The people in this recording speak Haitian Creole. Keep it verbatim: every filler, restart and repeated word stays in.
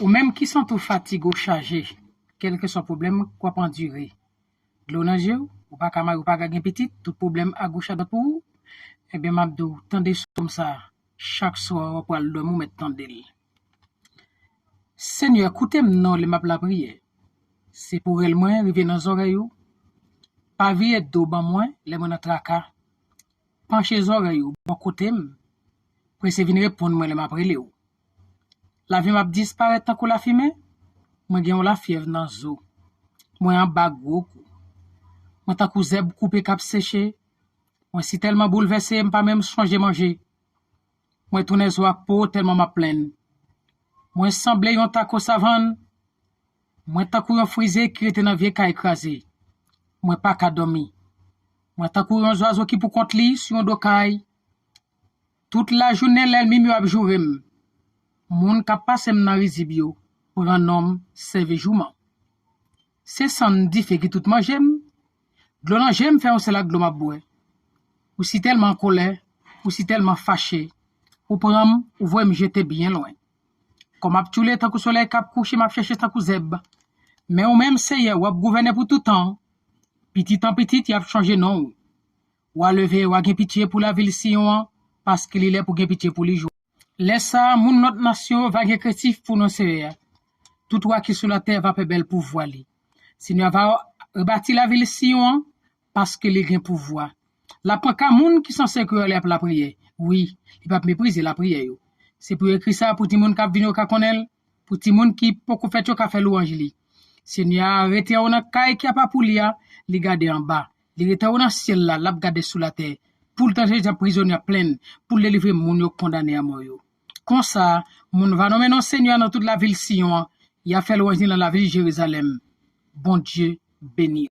Ou menm ki santi w fatige, w chaje, kèlkeswa pwoblèm k w ap andire, dlo nan je w, ou pa ka marye, ou pa ka gen pitit, tout pwoblèm agoch adwat pou ou, ebyen, m ap di w, tande sòm sa a, chak swa w pral dòmi, w mèt tande l. Senyè, koute m non lè m ap lapriyè. Se pou rèl mwen rive nan zòrèy ou. Pa vire do ban mwen lè mwen nan traka. Panche zòrèy ou bò kote m. Prese vin reponn mwen lè m ap rele w. Lavi m ap disparèt tankou lafimen. Mwen gen yon lafyèv nan zo. Mwen anba gwo kou. Mwen tankou zèb koupe k ap seche. Mwen sitèlman boulvèse, m pa menm sonje manje. Mwen tounen zo ak po tèlman m ap plenn. Mwen sanble yon tako savann. Mwen tankou yon frize ki rete nan vye kay kraze. Mwen pa ka dòmi. Mwen tankou yon zwazo ki pou kont li sou yon do kay. Tout lajounen, lènmi m yo ap joure m. Moun k ap pase m nan rizib yo pran non m sèvi jouman. Se sann dife ki tout manje m. Dlo nan je m fè yon sèl ak dlo m ap bwè. Ou sitèlman an kolè, ou sitèlman fache, ou pran m, ou voye m jete byen lwen. Kò m ap tchoule tankou solèy k ap kouche, m ap chèche tankou zèb. Men ou menm, Seyè, w ap gouvène pou toutan. Pitit an pitit, y ap chonje non w. W a leve, w a gen pitye pou lavil Siyon an, paske li lè pou gen pitye pou li jodi. Lè sa a, moun lòt nasyon yo va gen krentif pou non Seyè a. Tout wa ki sou latè va pè bèl pouvwa li. Senyè a va rebati lavil Siyon an, paske li gen pouvwa. L ap pran ka moun ki sanse ke yo ale ap lapriyè. Wi, li p ap meprize lapriyè yo. Se pou yo ekri sa pou timoun k ap vini yo ka konnen l, pou timoun ki poko fèt yo ka fè lwanj li. Senyè a rete anwo nan kay ki apa pou li a, li gade anba. Li rete anwo nan syèl la, l ap gade sou latè, pou l tande jan prizonye ap plenn, pou l delivre moun yo kondane a mò yo. Konsa, moun va nonmen non Senyè a nan tout lavil Siyon an, y a fè lwanj li nan lavil Jerizalèm. Bondye beni w.